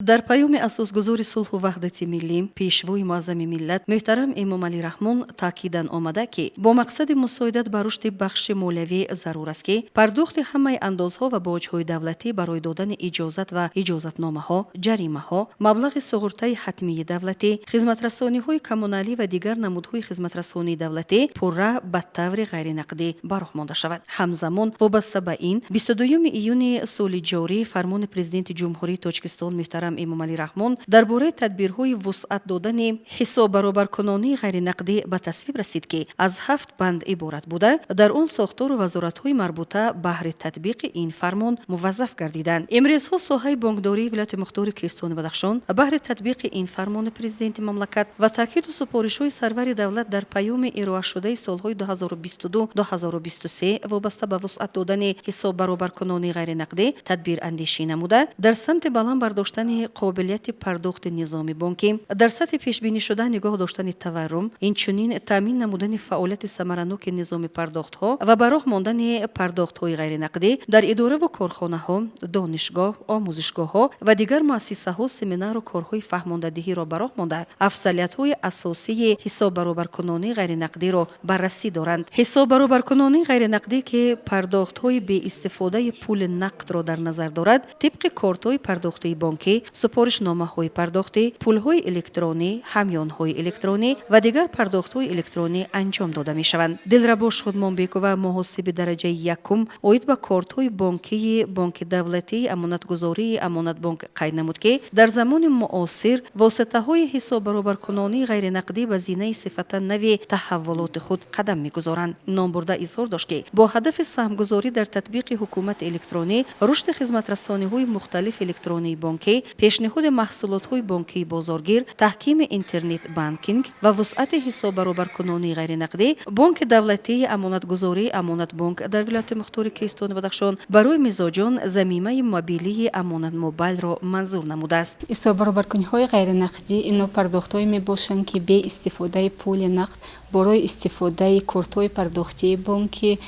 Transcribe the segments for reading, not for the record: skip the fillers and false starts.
Дар паёми асосгузори сулҳу ваҳдати миллӣ, Пешвои муаззами миллат муҳтарам Эмомалӣ Раҳмон таъкидан омада, ки бо мақсади мусоидат ба рушди бахши молиявӣ зарур аст, ки пардохти ҳамаи андозҳо ва боҷҳои давлатӣ барои додани иҷозат ва иҷозатномаҳо, ҷаримаҳо, маблағи суғуртаи ҳатмии давлатӣ, хизматрасониҳои коммуналӣ ва дигар намудҳои хизматрасонии давлатӣ пурра ба таври ғайринақдӣ ба роҳ монда шавад. Ҳамзамон, вобаста ба ин, 22 июни соли ҷорӣ фармони Президенти Ҷумҳурии Тоҷикистон муҳтарам Эмомалӣ Раҳмон дар бораи тадбирҳои вусъат додани ҳисоббаробаркунонии ғайринақдӣ ба тасвиб расид, ки аз 7 банд иборат буда, дар он сохтору вазоратҳои марбута баҳри татбиқи ин фармон муваззаф гардиданд. Имрӯзҳо соҳаи бонкдории вилояти мухтори Кӯҳистони Бадахшон баҳри татбиқи ин фармони президенти мамлакат ва таъкиду супоришҳои сарвари давлат дар паёми ироашудаи солҳои 2022-2023 вобаста ба вусъат додани ҳисоббаробаркунонии ғайринақдӣ тадбирандешӣ намуда, дар самти баланд бардоштани қобилияти пардохти низоми бонкӣ, дар сатҳи пешбинишуда нигоҳ доштани таваррум, инчунин таъмин намудани фаъолияти самараноки низоми пардохтҳо ва ба роҳ мондани пардохтҳои ғайринақдӣ дар идораву корхонаҳо, донишгоҳ, омӯзишгоҳҳо ва дигар муассисаҳо семинару корҳои фаҳмондадиҳиро ба роҳ монда, афзалиятҳои асосии ҳисоббаробаркунонии ғайринақдиро баррасӣ доранд. Ҳисоббаробаркунонии ғайринақдӣ, ки пардохтҳои беистифодаи пули нақдро дар назар дорад, тибқи кортҳои пардохтии бонкӣ, супоришномаҳои пардохтӣ, пулҳои электронӣ, ҳамёнҳои электронӣ ва дигар пардохтҳои электронӣ анҷом дода мешаванд. Дилрабо Шодмонбекова, муҳосиби дараҷаи якум, оид ба кортҳои бонкии Бонки давлатии амонатгузории Амонатбонк қайд намуд, ки дар замони муосир воситаҳои ҳисоббаробаркунонии ғайринақдӣ ба зинаи сифатан нави таҳаввулоти худ қадам мегузоранд. Номбурда изҳор дошт, ки бо ҳадафи саҳмгузорӣ дар татбиқи ҳукумати электронӣ, рушди хизматрасониҳои мухталифи электронии бонкӣ, пешниҳоди маҳсулотҳои бонкии бозоргир, таҳкими интернет-банкинг ва вусъати ҳисоббаробаркунонии ғайринақдӣ, Бонки давлатии амонатгузории Амонатбонк дар вилояти мухтори Кӯҳистони Бадахшон барои мизоҷон замимаи мобилии Амонат Мобайлро манзур намудааст. Ҳисоббаробаркуниҳои ғайринақдӣ ино пардохтҳое мебошанд, ки бе истифодаи пули нақд барои истифодаи кортҳои пардохтии бонкӣ,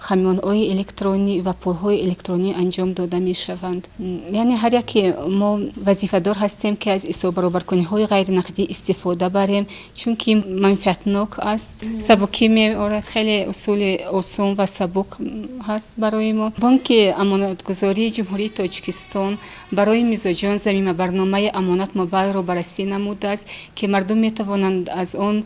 ҳамёнҳои электронӣ ва пулҳои электронӣ анҷом дода мешаванд. Яъне ҳар яке мо вазифадор ҳастем, ки аз ҳисоббаробаркуниҳои ғайринақдӣ истифода барем, чунки манфиатнок аст, сабукӣ меорад, хеле усули осон ва сабук ҳаст барои мо. Бонки амонатгузории Ҷумҳурии Тоҷикистон барои мизоҷон замима барномаи Амонат Мобайлро баррасӣ намудааст, ки мардум метавонанд аз он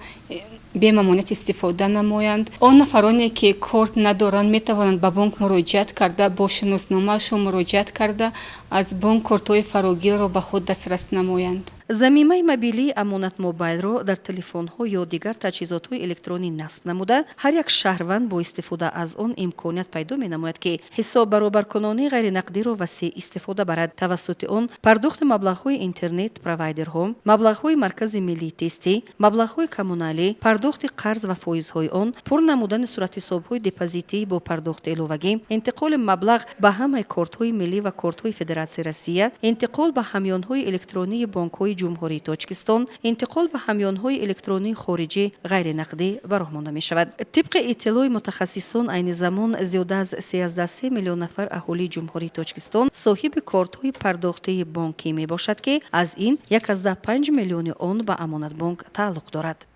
бемамоният истифода намоянд. Он нафароне, ки корт надоранд, метавонанд ба бонк муроҷиат карда, бо шиносномаашон муроҷиат карда, аз бонк кортҳои фарогирро ба худ дастрас намоянд. Замимаи мобилии Амонат Мобайлро дар телефонҳо ё дигар таҷҳизотҳои электронӣ насб намуда, ҳар як шаҳрванд бо истифода аз он имконият пайдо менамояд, ки ҳисоббаробаркунонии ғайринақдиро васеъ истифода барад. Тавассути он пардохти маблағҳои интернет провайдерҳо, маблағҳои Маркази миллии тестӣ, маблағҳои коммуналӣ, пардохти қарз ва фоизҳои он, пур намудани суратҳисобҳои депозитӣ бо пардохти иловагӣ, интиқоли маблағ ба ҳамаи кортҳои миллӣ ва кортҳои Федератсияи Россия, интиқол ба ҳамёнҳои электронии бонкҳои Ҷумҳурии Тоҷикистон, интиқол ба ҳамёнҳои электронии хориҷӣ ғайринақдӣ ба роҳ монда мешавад. Тибқи иттилои мутахассисон, айни замон зиёда аз 33 миллион нафар аҳолии Ҷумҳурии Тоҷикистон соҳиби кортҳои пардохтии бонкӣ мебошад, ки аз ин 1,5 миллиони он ба Амонатбонк тааллуқ дорад.